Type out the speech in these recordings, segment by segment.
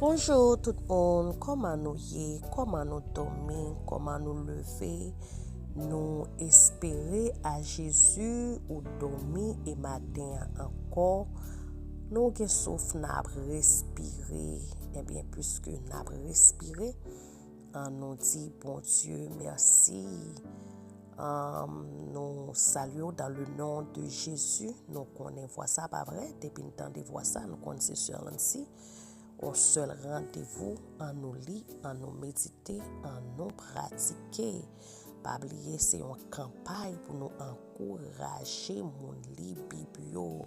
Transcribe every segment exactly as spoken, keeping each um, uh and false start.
Bonjou tout moun, kòman nou ye? Kòman nou dòmi? Kòman nou leve? Nou espere a Jezi ou dòmi e maten an ankò. Nou gen souf, n ap respire. Ebyen, piske n ap respire, ann nou di Bondye mèsi. Ann nou salye w dans le nom de Jésus. Nou konnen vwa sa, pa vre? Depi n tande vwa sa, nou konn se Sè Lancy. On sèl randevou, ann nou li, ann nou medite, ann nou pratike. Pa bliye, se yon kanpay pou nou ankouraje moun li Bib yo.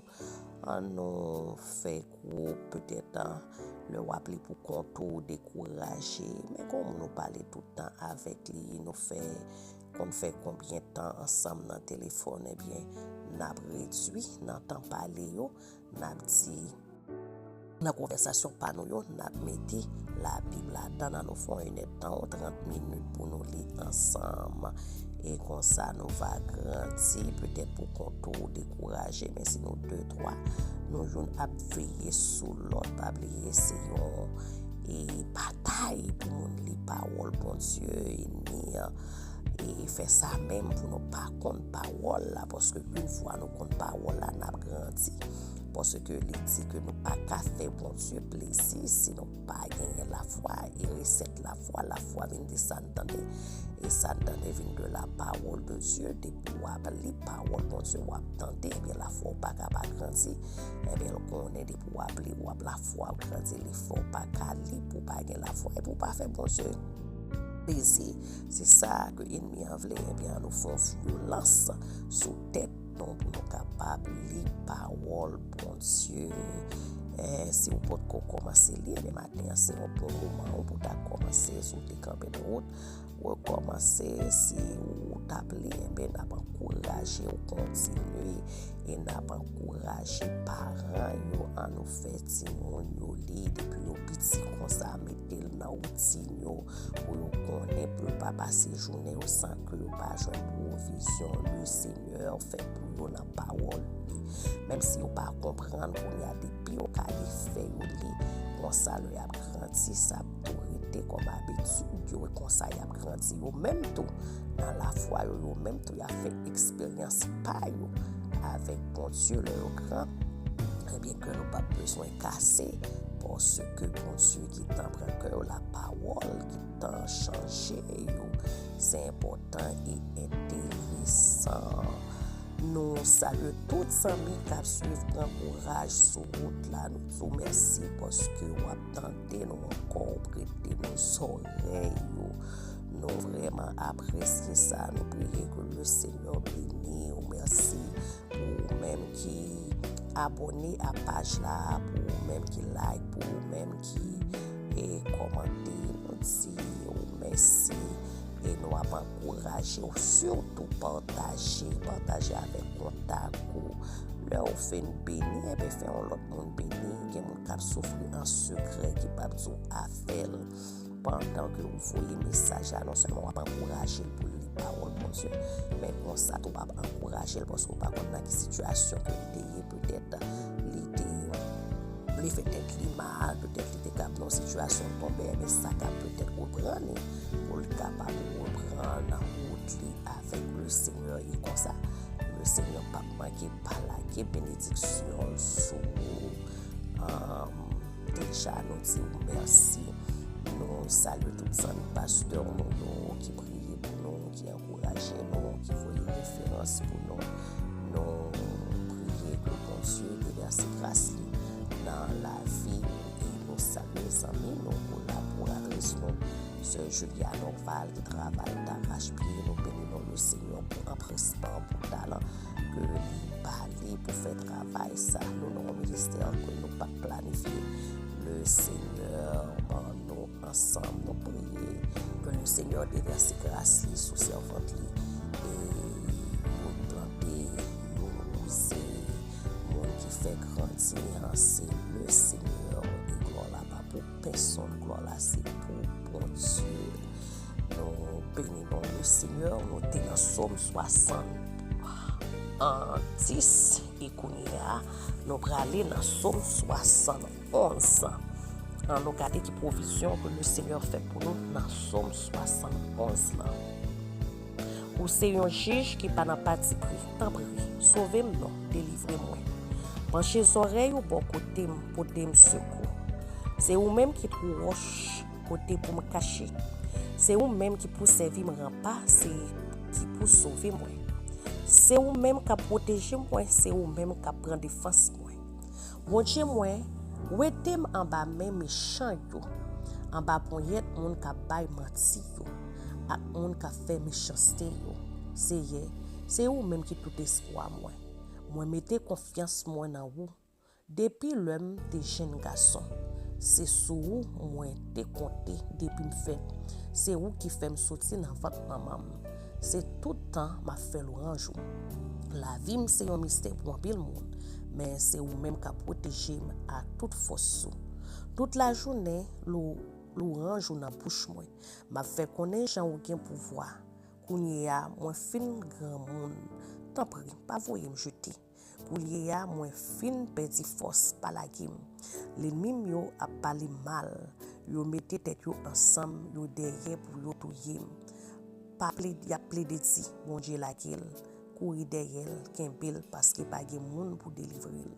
Ann nou fè gwoup, petèt, lè w ap li pou kont ou, dekouraje. Men gen yon moun ou pale tout tan avèk li, nou fè, konn fè konbyen tan ansanm nan telefòn, ebyen, n ap redui nan tan pale yo, n ap di, nan konvèsasyon pa nou yo, n ap mete Labib ladan, n ap fè yon enèdtan ou trant minit pou nou li ansanm. E konsa, nou va grandi, petèt pou kont ou, dekouraje, men si nou de, twa, nou youn ap veye sou lòt, pa bliye, se yon, e, batay pou moun li pawòl Bondye, enmi an, e fè sa menm pou nou pa konn pawòl la, paske yon fwa nou konn pawòl la, n ap grandi. Paske li di ke nou pa ka fè Bondye plezi si nou pa genyen lafwa. E resèt lafwa, lafwa vin de sa n tande. E sa n tande vin de la parole de Dieu. Depi w ap li pawòl Bondye, w ap tande, ebyen, lafwa w pa ka pa grandi. Ebyen, l konnen depi w ap li, w ap lafwa w grandi. Li fè w pa ka li pou w pa gen lafwa. Epi w pa fè Bondye plezi. Se sa ke enmi an vle. Ebyen, ann nou fè yon vyolans sou tèt nou pou nou kapab li pawòl Bondye. Eh, si w potko kòmanse li, ebyen, maten an se yon bon moman pou w ta kòmanse. Si w te kanpe nan wout, rekòmanse. Si w t ap li, ebyen, n ap ankouraje w kontinye. E n ap ankouraje paran yo, ann nou fè timoun yo li depi yo piti konsa, mete l nan woutin yo, pou yo konnen, pou yo pa pase jounen yo san ke yo pa jwenn pwovizyon le Senyè fè pou yo nan pawòl li. Menm si yo pa konprann kounye a, depi yo ka li, fè yo li. Konsa, lè y ap grandi, sa ap tou rete kòm abitid yo, e konsa y ap grandi yo menm tou nan lafwa yo, yo menm tou y ap fè eksperyans pa yo avèk Bondye lè yo gran. Ebyen, kè nou p ap bezwen kase, paske Bondye gentan pran kè yo, lapawòl gentan chanje yo. Se enpòtan e enteresan. Nou salye tout zanmi k ap swiv Pran Kouraj sou wout la. Nou di w mèsi paske w ap tande nou ankò, w prete nou zòrèy ou. Nou vrèman apresye sa. Nou priye ke le Senyè beni w. Mèsi pou ou menm ki abòne a paj la, pou ou menm ki like, pou ou menm ki, e, kòmante. Nou di w mèsi. E nou ap ankouraje w, sitou pataje, pataje avèk kontak ou. Lè w fin beni, ebyen, fè yon lòt moun beni. Gen moun k ap soufri an sekrè ki p ap di w afè l. Pandan ke w voye mesaj la, non sèlman w ap ankouraje l pou l li pawòl Bondye, men konsa tou w ap ankouraje l, paske w pa konn nan ki sitiyasyon ke li te ye, petèt li te li fè tèt li mal, petèt li te kab nan yon sitiyasyon tonbe, men sa ka petèt reprann li, pou l kapab reprann wout li avèk le Senyè. E konsa, le Senyè p ap manke pa lage benediksyon l sou ou. Anm, deja, nou di w mèsi. Nou salye tout zanmi pastè nou yo ki priye pou nou, ki ankouraje nou, ki voye referans pou nou. Nou priye ke Bondye devèse gras li nan lavi nou e nou salye zanmi nou, kolaboratris nou, sè Julia Norval, ki travay darachpye. Nou beni non le Senyè pou anpresman, pou talan ke li ba li pou fè travay sa. Nou nan yon ministè ke nou pa t planifye. Le Senyè ban nou ansanm, nou priye ke le Senyè devèse gras li sou sèvant li. E moun plante, moun wouze, moun ki fè grandi an, se le Senyè. E glwa la pa pou pèsonn, glwa la se pou Bondye. Nou beni non le Senyè, nou te nan Sòm swasanndis, e kounye a, nou prale nan Sòm swasannonz. An nou gade ki pwovizyon ke le Senyè fè pou nou nan Sòm swasann onz lan. Ou se yon jij ki pa nan patipri. Tanpri, sove m non, delivre mwen. Panche zòrèy ou bò kote m, pote m sekou. Se ou menm ki twou wòch kote pou m kache. Se ou menm ki pou sèvi m ranpa, se ki pou sove mwen. Se ou menm k ap pwoteje mwen, se ou menm k ap pran defans mwen. Bondye mwen, wete m anba men mechan yo, anba ponyèt moun k ap bay manti yo, ak moun k ap fè mechanste yo. Seyè, se ou menm ki tout espwa mwen. Mwen mete konfyans mwen nan ou. Depi lè m te jenn gason, se sou ou mwen te konte depi m fèt. Se ou ki fè m soti nan vant manman m. Se tout tan m ap fè lwanj ou. Lavi m se yon mistè pou anpil moun, men se ou menm k ap pwoteje m ak tout fòs ou. Tout lajounen, lou, lwanj ou nan bouch mwen. M ap fè konnen jan ou gen pouvwa. Kounye a, mwen fin granmoun. Tanpri, pa voye m jete. Kounye a, mwen fin pèdi fòs, pa lage m. Lènmi m yo ap pale m mal. Yo mete tèt yo ansanm, yo dèyè pou yo touye m. Pa plede, y ap plede di, Bondye lage l. Kouri dèyè l, kenbe l, paske pa gen moun pou delivre l.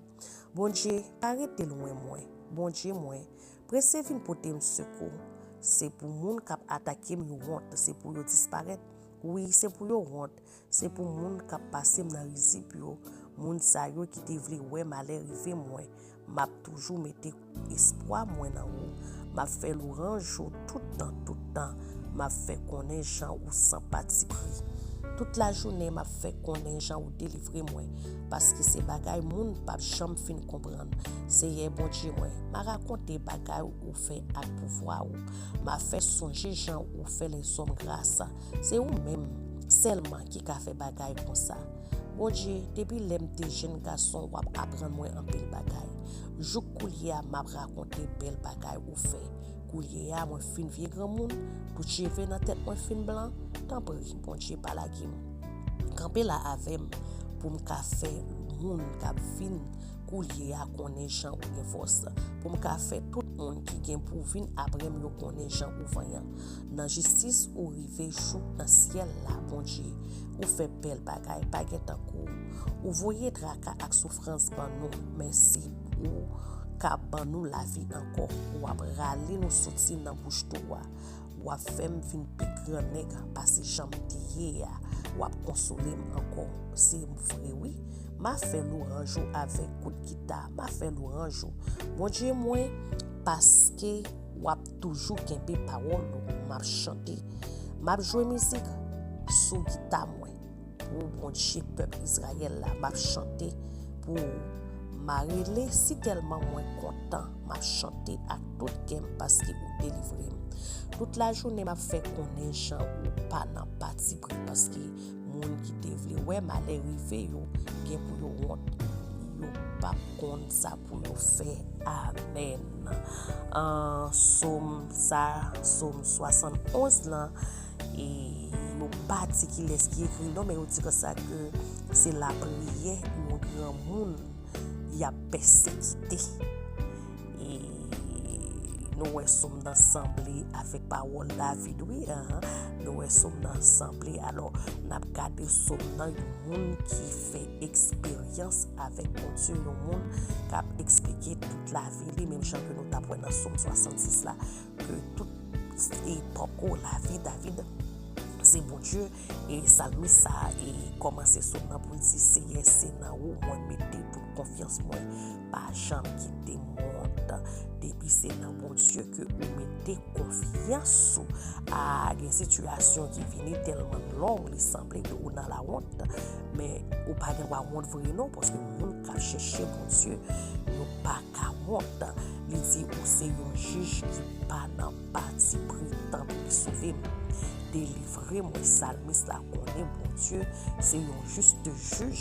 Bondye, pa rete lwen mwen. Bondye mwen, prese vin pote m sekou. Se pou moun k ap atake m yo wont, se pou yo disparèt. Wi, se pou yo wont. Se pou moun k ap pase m nan rizib yo. Moun sa yo ki te vle wè malè rive mwen. M ap toujou mete espwa mwen nan ou. M ap fè lwanj ou tout tan, tout tan. M ap fè konnen jan ou san patipri. Tout lajounen, m ap fè konnen jan ou delivre mwen, paske se bagay moun p ap janm fin konprann. Seyè Bondye mwen, m a rakonte bagay ou fè ak pouvwa ou. M a fè sonje jan ou fè lèzòm gras. Se ou menm sèlman ki ka fè bagay konsa. Bondye, depi lè m te jenn gason, w ap aprann mwen anpil bagay. Jouk koulye a, m ap rakonte bèl bagay ou fè. Koulye a, mwen fin vye granmoun, tout cheve nan tèt mwen fin blan. Tanpri, Bondye, pa lage m. Kanpe la avè m pou m ka fè moun k ap vin koulye a konnen jan ou gen fòs, pou m ka fè tout moun ki gen pou vin apre m yo konnen jan ou vanyan. Nan jistis ou rive jouk nan syèl la, Bondye. Ou fè bèl bagay, pa gen tankou w. Ou voye traka ak soufrans ban nou, men se ou k ap ban nou lavi ankò. W ap rale nou soti nan bouch tou a. W ap fè m vin pi gran nèg pase jan m te ye a. W ap konsole m ankò. Se vre wi. M a fè lwanj ou avèk kout gita. M a fè lwanj ou. Bondye mwen, paske w ap toujou kenbe pawòl ou. M ap chante. M ap jwe mizik sou gita mwen. O Bondye, pèp Izrayèl la, m ap chante pou ou. M a rele, sitèlman mwen kontan, m ap chante ak tout kè m paske ou delivre m. Tout lajounen, m ap fè konnen jan ou pa nan patipri, paske moun ki te vle wè malè rive yo, gen pou yo wont. Yo p ap konn sa pou yo fè. Amèn. An, Sòm sa, Sòm swasann onz lan, e yo pa di kilès ki ekri l non, men yo di konsa ke se lapriyè yon granmoun y ap pèsekite. E nou wè Sòm nan sanble avèk pawòl David, wi, ahan. Nou wè Sòm nan sanble. Alò, n ap gade Sòm nan, yon moun ki fè eksperyans avèk Bondye, yon moun k ap eksplike tout lavi li, menm jan ke nou t ap wè nan Sòm swasannsis la, ke tout epòk ou lavi David, se Bondye. E salmis sa a, e kòmanse Sòm nan pou l di, Seyè, se nan ou mwen mete tout konfyans mwen, pa janm kite m wont. Depi se nan Bondye ke ou mete konfyans ou. A, gen sitiyasyon ki vini tèlman long, li sanble ke ou nan lawont, men ou pa gen dwa wont vre non, paske moun k ap chèche Bondye, yo pa ka wont. Li di, ou se yon jij ki pa nan patipri, tanpri sove m. Delivre mwen. Salmis la konnen Bondye se yon jis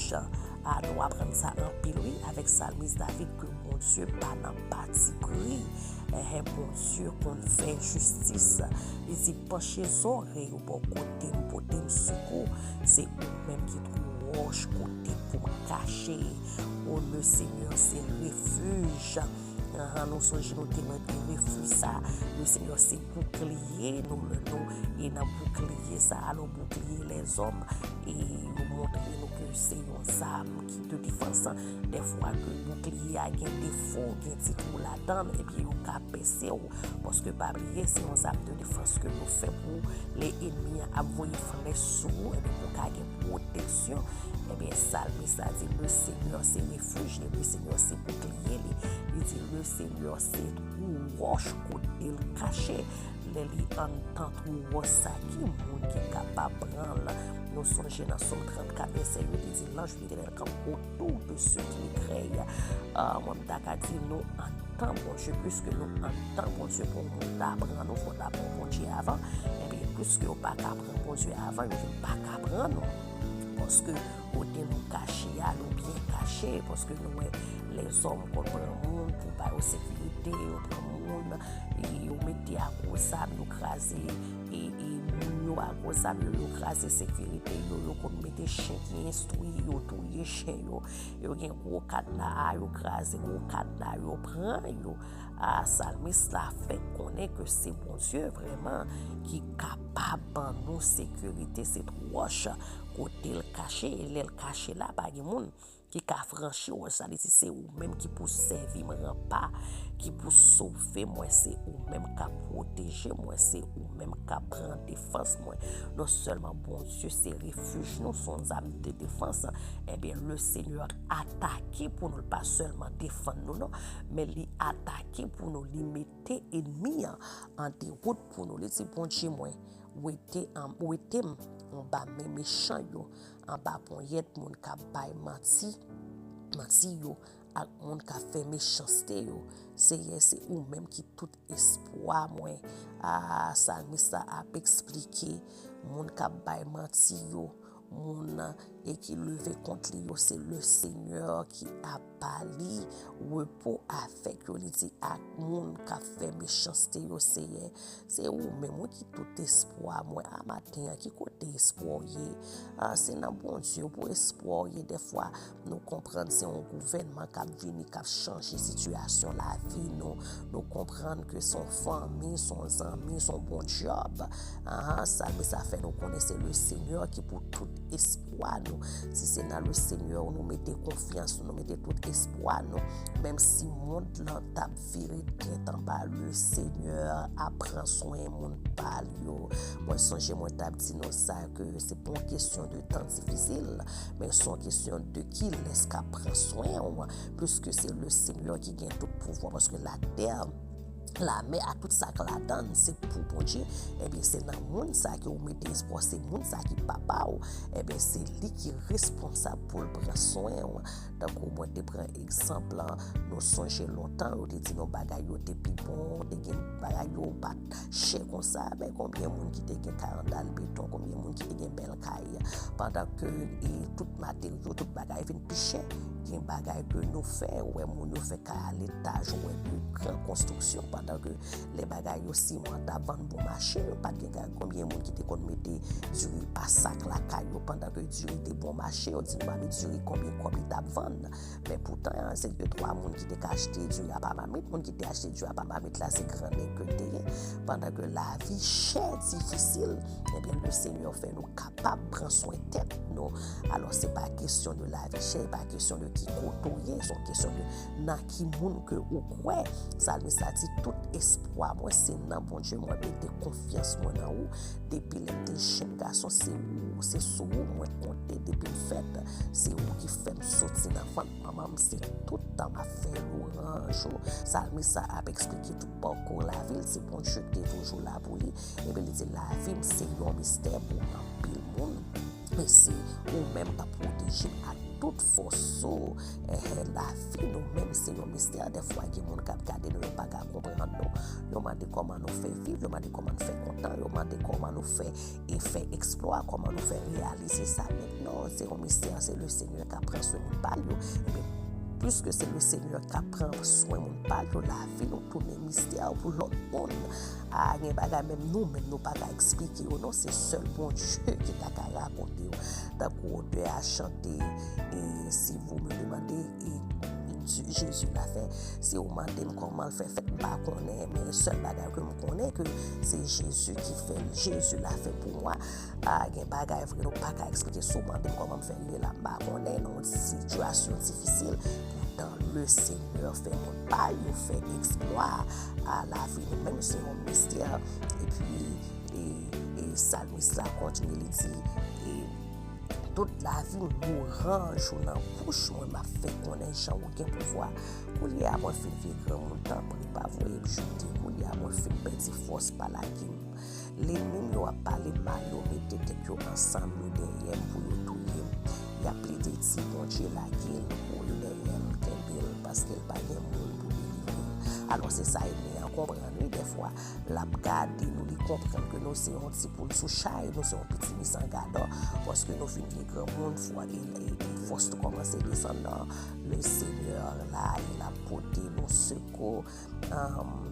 jij. A, nou aprann sa anpil, wi, avèk salmis David, ke Bondye pa nan patipri. Enhen, Bondye konn fè jistis. Li di, panche zòrèy ou bò kote m, pote m sekou. Se ou menm ki twou wòch kote pou m kache. O, le Seigneur, se refij. Ahan, nou sonje nou te mete refij sa. Le Senyè se boukliye nou, nou e nan boukliye sa, alò boukliye lèzòm, e yo montre nou ke se yon zam ki de defans. Dèfwa ke boukliye a gen defo, gen ti twou ladan l, ebyen yo ka pèse w. Paske pa bliye, se yon zam de defans ke yo fè pou lè enmi an ap voye flèch sou ou, ebyen pou ka gen pwoteksyon. Ebyen, salmis la di, le Senyè se refij li, le Senyè se boukliye li. Li di, le Senyè se twou wòch kote l kache. Lè li anndan twou wòch sa, ki moun ki kapab pran l? Nou sonje nan Sòm trannkat, vèsè uit, li di, l'ange de l'Éternel campe autour de ceux qui le craignent. Ah, mwen, m ta ka di, nou anndan Bondye, piske nou anndan Bondye, pou moun ta pran nou, fò ta pran Bondye avan. Ebyen, piske yo pa ka pran Bondye avan, yo vin pa ka pran nou. Paske kote nou kache a, nou byen kache, paske nou wè lèzòm konn pran moun pou ba yo sekirite, yo pran moun, e yo mete a gwo zam, yo kraze, e, e moun yo a gwo zam, yo, yo kraze sekirite yo, yo konn mete chen ki enstwi yo, touye chen yo, yo gen gwo kadna a, yo kraze gwo kadna, yo pran yo. A, salmis la fè konnen ke se Bondye vrèman ki kapab ban nou sekirite, se twou wòch kote l kache, e lè l kache la, pa gen moun ki ka franchi wòch sa, li di, se ou menm ki pou sèvi m ranpa, ki pou sove mwen, se ou menm k ap pwoteje mwen, se ou menm k ap pran defans mwen. Non sèlman Bondye se refij nou, se yon zam de defans, ebyen, le Senyè atake pou nou, l pa sèlman defann nou, non, men li atake pou nou, li mete enmi an an dewout pou nou. Li di, Bondye mwen, wete an, wete m anba men mechan yo, anba ponyèt moun k ap bay manti, manti yo, ak moun k ap fè mechanste yo. Seyè, se ou menm ki tout espwa mwen. A, salmis la ap eksplike, moun k ap bay manti yo, moun e ki leve kont li yo, se le Senyè ki ap ba li repo avèk yo. Li di, ak moun k ap fè mechanste yo, Seyè, se ou menm, wi, ki tout espwa mwen. A, maten an, ki kote espwa w ye? A, se nan Bondye pou espwa w ye. Dèfwa, nou konprann se yon gouvènman k ap vini, k ap chanje sitiyasyon lavi nou. Nou konprann ke se yon fanmi, se yon zanmi, se yon bon djòb. Ahan, salmis la fè nou konnen se le Senyè ki pou tout espwa nou. Si se nan le Senyè nou mete konfyans nou, nou mete tout espwa nou, menm si mond lan t ap vire tèt anba, le Senyè ap pran swen moun pa l yo. Mwen sonje mwen t ap di nou sa, ke se pa yon kesyon de tan difisil, men se yon kesyon de kilès k ap pran swen w, piske se le Senyè ki gen tout pouvwa, paske latè, lamè ak tout sa k ladan l, se pou Bondye. Ebyen, se nan moun sa ke ou mete espwa w, se moun sa ki papa w. Ebyen, se li ki responsab pou l pran swen w. Tankou mwen te pran egzanp lan, nou sonje lontan, yo te di nou bagay yo te pi bon, te gen bagay yo pa t chè konsa. Men konbyen moun ki te gen kay an dal beton, konbyen moun ki te gen bèl kay, pandan ke, e, tout materyo, tout bagay vin pi chè? Gen bagay ke nou fè, ou wè moun yo fè kay a letaj, ou wè de gran konstriksyon, pandan ke lè bagay yo siman t ap vann bon mache, yo pa t gen kay. Konbyen moun ki te konn mete diri pa sak lakay yo, pandan ke diri te bon mache, yo di nou pa met diri, konbyen kòb li t ap vann? Men poutan, se de twa moun ki te ka achte diri a pa mamit. Moun ki te achte diri a pa mamit la, se gran nèg ke l te ye. Pandan ke lavi chè, difisil, ebyen, le Senyè fè nou kapab pran swen tèt nou. Alò, se pa kesyon de lavi chè, se pa kesyon de ki kote w ye, se yon kesyon de nan ki moun ke ou kwè. Salmis la di, tout espwa mwen se nan Bondye, mwen mete konfyans mwen nan ou. Depi lè m te jenn gason, se ou, se sou ou mwen konte depi m fèt. Se ou ki fè m soti nan vant manman m, se tout tan m ap fè lwanj ou. Salmis sa ap eksplike tout pakou lavi l, se Bondye ki te toujou la pou li. Epi li di, lavi m se yon mistè pou anpil moun, men se ou menm k ap pwoteje m ak tout fòs ou. Eh, lavi nou menm se yon mistè. Dèfwa, gen moun k ap gade nou, yo pa ka konprann nou. Yo mande kòman nou fè viv, yo mande kòman nou fè kontan, yo mande kòman nou fè e fè eksplwa, kòman nou fè reyalize sa nèt. Non, se yon mistè, se le Senyè k ap pran swen moun pa l yo. Ebyen, piske se le Senyè k ap pran swen moun pa l yo, lavi nou tounen mistè pou lòt moun. A, gen bagay menm nou menm nou pa ka eksplike yo, non, se sèl Bondye ki ta ka rakonte yo. Tankou otè a chante, e si vous me demandez, e Jezi la fè. Si w mande m kòman l fè fèt, m pa konnen, men sèl bagay ke m konnen ke se Jezi ki fè l. Jezi la fè pou mwen. A, gen bagay vre nou pa ka eksplike. Si w mande m kòman m fè rive la, m pa konnen. Nan yon sitiyasyon difisil, poutan le Senyè fè moun pa yo fè eksplwa. A, lavi nou menm se yon mistè. Epi, e, e salmis la kontinye, li di, e, tout lavi m, louranj ou nan bouch mwen, m ap fè konnen jan ou gen pouvwa. Koulye a mwen fin vye granmoun, tanpri pa voye m choute. Koulye a mwen fin pèdi fòs, pa lage m. Lènmi m yo ap pale mal, yo mete tèt yo ansanm, yo dèyè m pou yo touye m. Y ap plede di Bondye lage l, kouri dèyè l, kenbe l, paske l pa gen moun pou delivre l. Alò se sa ènmi an konprann wi, dèfwa l ap gade nou, li konprann ke nou se yon ti poul sou chay, nou se yon piti misan gadò, paske nou fin vye granmoun, fò, e, e, e fòs nou kòmanse desann nan. Le Senyè la, e l ap pote nou sekou. Am,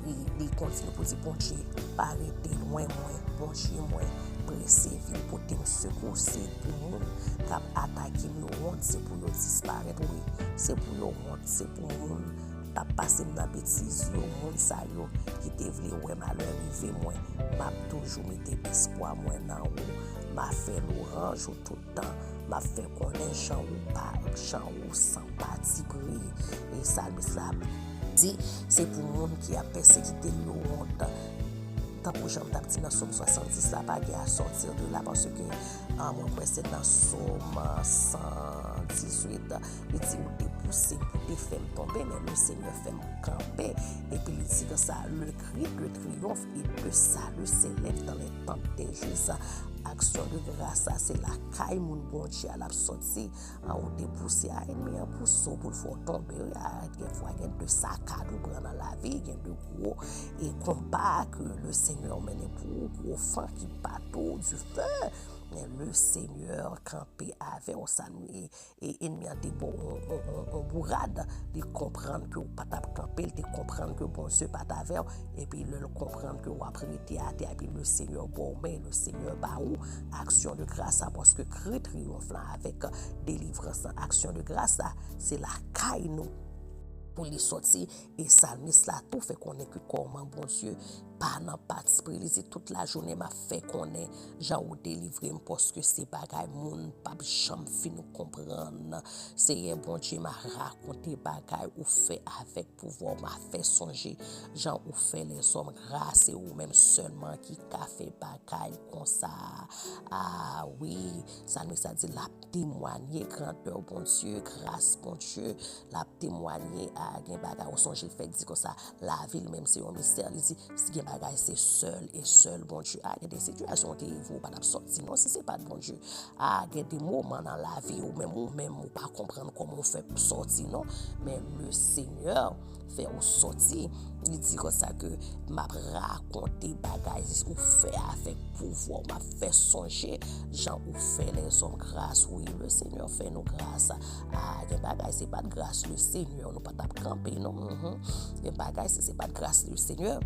li, li kontinye pou di, Bondye, pa rete lwen mwen, Bondye mwen, prese vin pote m sekou. Se pou moun k ap atake m yo wont, se pou yo disparèt, wi. Se pou yo wont, se pou moun t ap pase m nan betiz yo, moun sa yo ki te vle wè malè rive mwen. M ap toujou mete espwa mwen nan ou. M ap fè lwanj ou tout tan. M ap fè konnen jan ou pa, jan ou san patipri. E salmis la ap di, se pou moun ki ap pèsekite l yo wont. Tankou jan m t ap di nan Sòm swasanndis la, pa gen à sortir de là, paske, ah, mwen kwè se nan Sòm, ah, san dizuit, li di, ou te pouse m pou te fè m tonbe, men le Senyè fè m kanpe. Epi li di konsa, le cri de triomphe et de salut s'élève dans les tentes des justes. Aksyon de gras sa, se lakay moun Bondye a l ap sòti. An, ou te pouse a ènmi an, pouse w pou l fè w tonbe. Wi, a, gen fwa gen de sakad ou pran nan lavi, gen de gwo, e, konba ke le Senyè mennen pou ou, gwo fan ki bat ou, dife. Men le Senyè kanpe avè w, sa nou ye. E ènmi an te ba w on, on, on, on bourad, li konprann ke w pa t ap kanpe, li te konprann ke Bondye pa t avè w, epi lè l konprann ke w ap rete atè, epi le Senyè ba w men, le Senyè ba ou aksyon de gras la, paske kri triyonf lan avèk delivrans lan, aksyon de gras la, se lakay nou pou li sòti. E salmis la tou fè konnen ke kòman Bondye pa nan patipri. Li di, tout lajounen m ap fè konnen jan ou delivre m, paske se bagay moun p ap janm fin konprann. Seyè Bondye, m a rakonte bagay ou fè avèk pouvwa w, m a fè sonje jan ou fè lèzòm gras, se ou menm sèlman ki ka fè bagay konsa. A wi, salmis la di, l ap temwanye grandè Bondye, gras Bondye, l ap temwanye. A, gen bagay ou sonje l fèk di konsa, lavi l menm se yon mistè. Li di, si gen bagay se sèl e sèl Bondye. A, gen de sitiyasyon ou te rive ou pa t ap sòti non, si se pa t Bondye. A, gen de moman nan lavi ou menm, ou menm ou pa konprann kòman ou fè sòti non, men le Senyè fè ou sòti. Li di konsa ke m ap rakonte bagay ou fè avèk pouvwa w, m ap fè sonje jan ou fè lèzòm gras. Wi, le Senyè fè nou gras. A, gen bagay se pa t gras le Senyè, nou pa t ap kanpe non. Mhm. Gen bagay si se pa t gras le Senyè,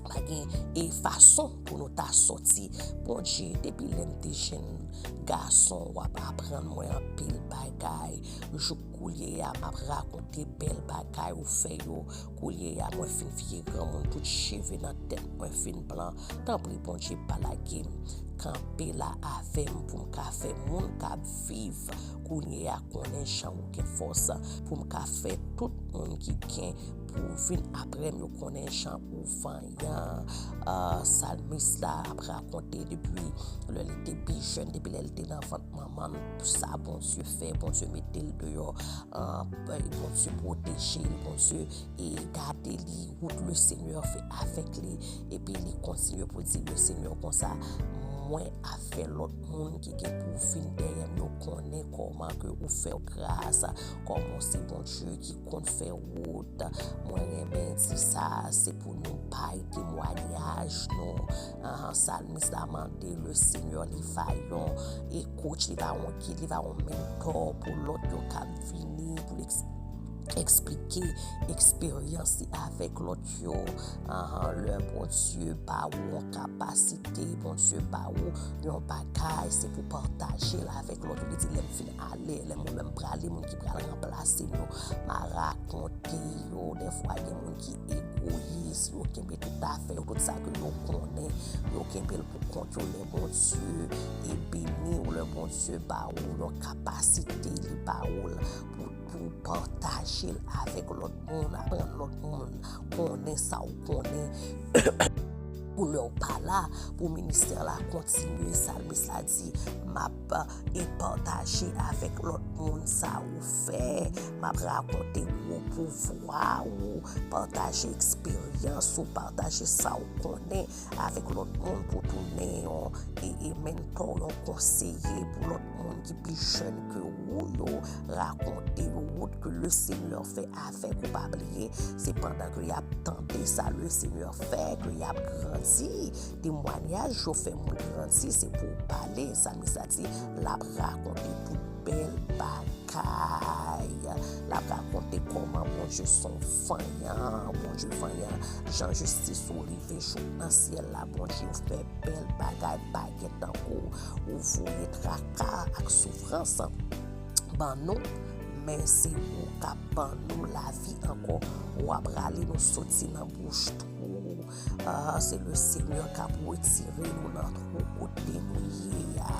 pa gen, e, fason pou nou ta sòti. Bondye, depi lè m te jenn gason, w ap aprann mwen anpil bagay. Jouk koulye a, m ap rakonte bèl bagay ou fè yo. Koulye a, mwen fin vye granmoun, tout cheve nan tèt mwen fin blan. Tanpri, Bondye, pa lage m. Kanpe la avè m pou m ka fè moun k ap viv kounye a konnen jan ou gen fòs, pou m ka fè tout moun ki gen pou vin apre m yo konnen jan ou vanyan. Ah, salmis la ap rakonte depi lè li te pi jèn, depi lè li te nan vant manman l, sa Bondye fè, Bondye mete l deyò, ah, Bondye pwoteje l, Bondye, e, gade li, wout le Senyè fè avèk li, epi li kontinye pou di le Senyè konsa, mwen ap fè lòt moun ki gen pou vin dèyè m yo konnen kòman ke ou fè w gras, kòman w se Bondye ki konn fè wout. Mwen renmen di sa, se pou nou bay temwayaj nou. Ah, salmis la mande le Senyè li va yon, e, coach, li va yon gid, li va yon mentor pou lòt yo k ap vini, pou l eks-, eksplike eksperyans li avèk lòt yo. Ahan, lè Bondye ba ou yon kapasite, Bondye ba ou yon bagay, se pou pataje l avèk lòt yo. Li di, lè m fin ale, lè mwen menm prale, moun ki pral ranplase m yo, m a rakonte yo. Dèfwa, gen moun ki egoyis, yo kenbe tout afè yo, tout sa ke yo konnen, yo kenbe l pou kont yo. Lè Bondye e beni w, lè Bondye ba ou yon kapasite, li ba ou l pou, pou pataje l avèk lòt moun, aprann lòt moun konnen sa w konnen. Pou lè w pa la, pou ministè la kontinye, salmis la di, m ap e pataje avèk lòt moun sa ou fè, m ap rakonte gwo pouvwa ou, pataje eksperyans ou, pataje sa ou konnen avèk lòt moun pou tounen yon e, e mentò, yon konseye pou lòt moun ki pi jèn ke ou yo, rakonte yo wout ke Lesenyè fè avèk ou. Pa bliye, se pandan ke y ap tande sa Lesenyè fè ke y ap grandi. Temwanyaj yo fè moun grandi, se pou w pale. Salmis la di, l ap rakonte tout bèl bagay. L ap rakonte kòman Bondye se yon vanyan, Bondye vanyan, jan jistis ou rive jouk nan syèl la, Bondye ou fè bèl bagay, pa gen tankou ou, ou voye traka ak soufrans ban nou, men se ou k ap ban nou lavi ankò, w ap rale nou soti nan bouch twou. Ah, se Lesenyè k ap retire nou nan twou kote nou ye a.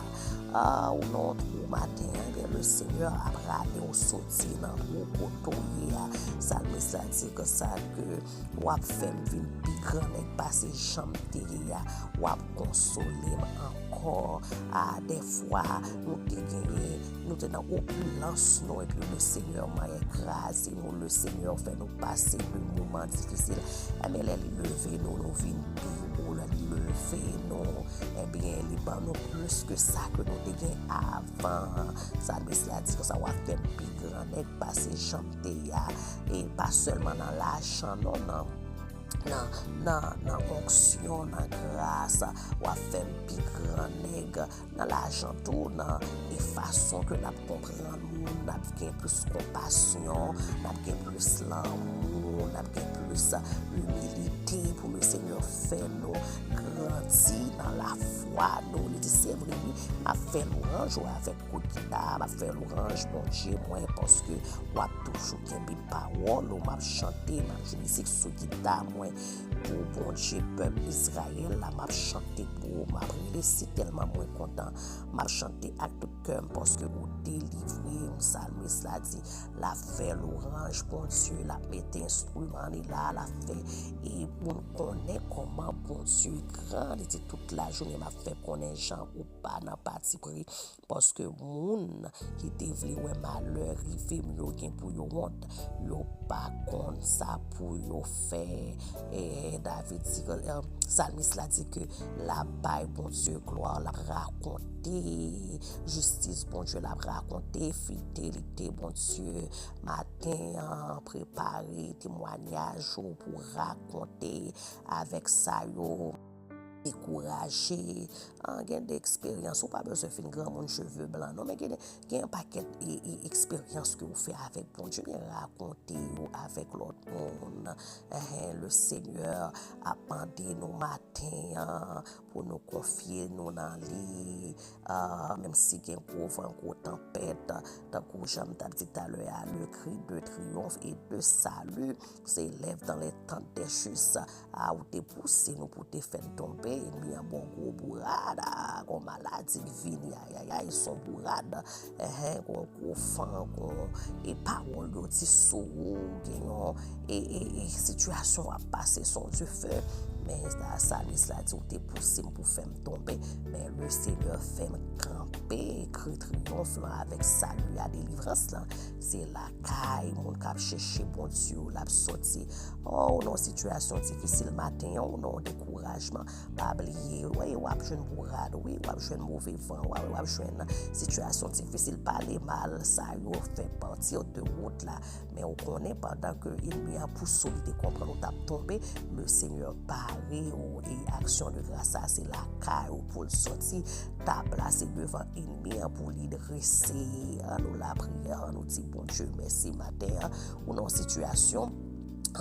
Ah, ou nan twou maten an, ebyen, Lesenyè ap rale w soti nan twou kote w ye a. Salmis la di konsa ke w ap fè m vin pi gran nèg pase jan m te ye a. W ap konsole m ankò. Ah, dèfwa, nou te genyen, nou te nan opilans nou, epi Lesenyè manyen kraze nou, Lesenyè fè nou pase de moman difisil. Ebyen, lè li leve nou, nou vin pi wo, lè li leve nou, ebyen, li ban nou plis ke sa ke nou te gen avan. Salmis la di konsa, w ap fè m pi gran nèg pase jan m te ye a. E pa sèlman nan lajan, non, nan, nan, nan, nan onksyon, nan gras, w ap fè m pi gran nèg nan lajan tou, nan e fason ke n ap konprann moun, n ap gen plis konpasyon, n ap gen plis lanmou, n ap gen plis imilite pou Lesenyè fè nou grandi nan lafwa nou. Li di, se vre, wi, m ap fè lwanj ou avèk kout gita, m ap fè lwanj Bondye mwen, paske w ap toujou kenbe pawòl ou, m ap chante, m ap jwe mizik sou gita mwen pou Bondye, pèp Izrayèl la, m ap chante pou ou, m ap rele si tèlman mwen kontan, m ap chante ak tout kè m, paske ou delivre m. Salmis la di, l ap fè lwanj Bondye, l ap mete enstriman li la, l ap fè e pou n konnen kòman Bondye gran. Li di, tout lajounen m ap fè konnen jan ou pa nan patipri, paske moun ki te vle wè malè rive m yo gen pou yo wont, yo pa konn sa pou yo fè. E David di, e, salmis la di ke l ap bay Bondye glwa, l ap rakonte jistis Bondye, l ap rakonte fidelite Bondye. Maten an, prepare temwanyaj ou pou rakonte avèk sa yo dekouraje. Ah, gen de eksperyans, ou pa bezwen fin granmoun cheve blan, non, men gen, gen yon pakèt e, e, eksperyans ke ou fè avèk Bondye, men rakonte yo avèk lòt moun. Enhen, Lesenyè ap mande nou maten an pou nou konfye nou nan li. Ah, menm si gen gwo van, gwo tanpèt, tankou jan m t ap di talè a, le cri de triomphe et de salut s'élève dans les tentes des justes. Ah, ou te pouse nou pou te fè n tonbe, enmi an ba w gwo bourad, ah, gon maladi k vini, ayayay, s on bourad, enhen, gon gwo van, gon, e pawòl yo di sou ou, gen yon, e, e, e sitiyasyon w ap pase, s on dife, men sa, salmis la di, ou te pouse m pou fè m tonbe, men Lesenyè fè m kanpe, kri triyonf lan avèk sali a, delivrans lan, se lakay moun k ap chèche Bondye yo, l ap sòti. Oh, ou nan yon sitiyasyon difisil maten an, ou nan yon dekourajman, pa bliye, wi, w ap jwenn bourad, wi, w ap jwenn move van, w ap, w ap jwenn sitiyasyon difisil, pale mal, sa yo fè pati de wout la. Men ou konnen, pandan ke enmi an pou solide konprann ou t ap tonbe, Lesenyè pare ou, e aksyon de gras sa, se lakay ou pou l sòti, ta plase devan ènmi an pou li drese. An nou lapriyè, an nou di Bondye mèsi maten an. Ou nan yon sitiyasyon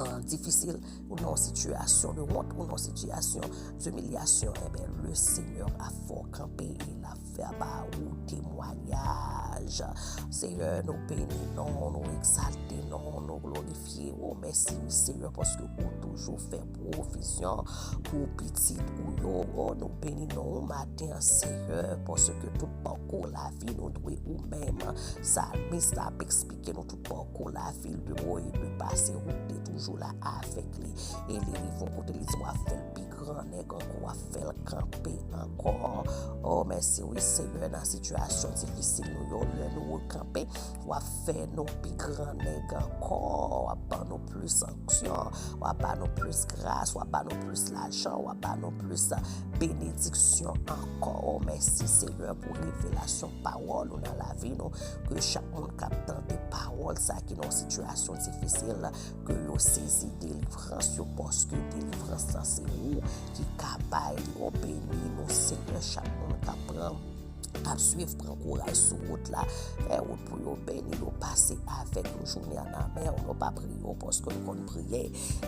an, difisil, ou nan yon sitiyasyon de wont, ou nan yon sitiyasyon de imilyasyon, ebyen, le Seigneur ap fè w kanpe e l ap fè ba ou temwayaj. Seyè, nou beni non, nou egzalte non, nou glorifye ou. Mèsi, Seyè, paske ou toujou fè pwovizyon pou pitit ou yo. O, nou beni non ou maten an, Seyè, paske tout pakou lavi nou dwe ou menm. Salmis la ap eksplike nou tout pakou lavi l de wo e de pa, se ou ki te toujou la avèk li. E li rive yon kote, li di, w ap fè l pi gran nèg ankò, w ap fè l kanpe ankò. O, mèsi wi, Seyè, nan sitiyasyon difisil nou yo, lè nou rekanpe, w ap fè nou pi gran nèg ankò, w ap ban nou plis onksyon, w ap ba nou plis gras, w ap ba nou plis lajan, w ap ba nou plis benediksyon ankò. O, mèsi, Seyè, pou revelasyon pawòl ou nan lavi nou, ke chak moun k ap tande pawòl sa ki nan yon sitiyasyon difisil, ke yo sezi delivrans yo, paske delivrans lan se ou ki ka bay li. O, beni nou, Seyè, chak moun k ap pran, k ap swiv, pran kouraj sou wout la, fè wout pou yo, beni yo, pase avèk yo jounen an nan men w. Nou pa priye w paske nou konn priye,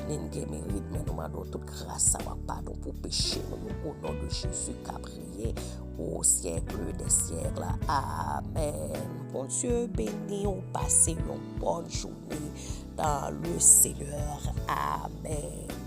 ni n gen merit, men nou mande w tout gras sa w ap padon pou peche nou yo, o non de Jezi k ap reye o syèk dè syèk la. Amèn. Bondye beni w, pase yon bòn jounen dans le Seigneur. Amèn.